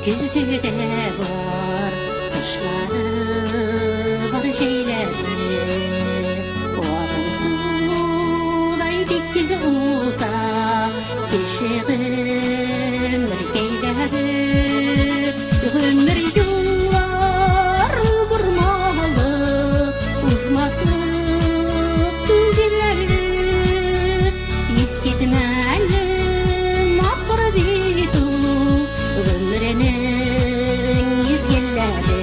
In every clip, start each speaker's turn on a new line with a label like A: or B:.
A: Көзе дә бар, кышлары бар, җәйләре. Агым судай бик тиз уза кеше гомеркәйләре. Гомер юллары бормалы, узмаслык түгел әле. Искитмәле матур бит ул гомернең мизгелләре.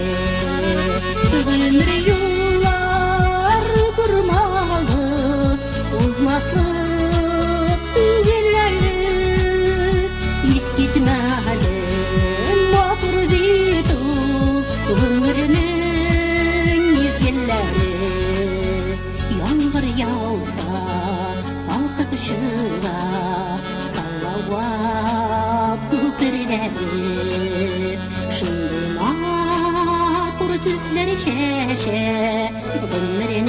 A: Гомер юллары бормалы, узмаслык түгел әле. Искитмәле матур бит ул гомернең мизгелләре. Яңгыр яуса, калкып чыга Салават күперләре. Шундый матур төсләр чәчә гомернең.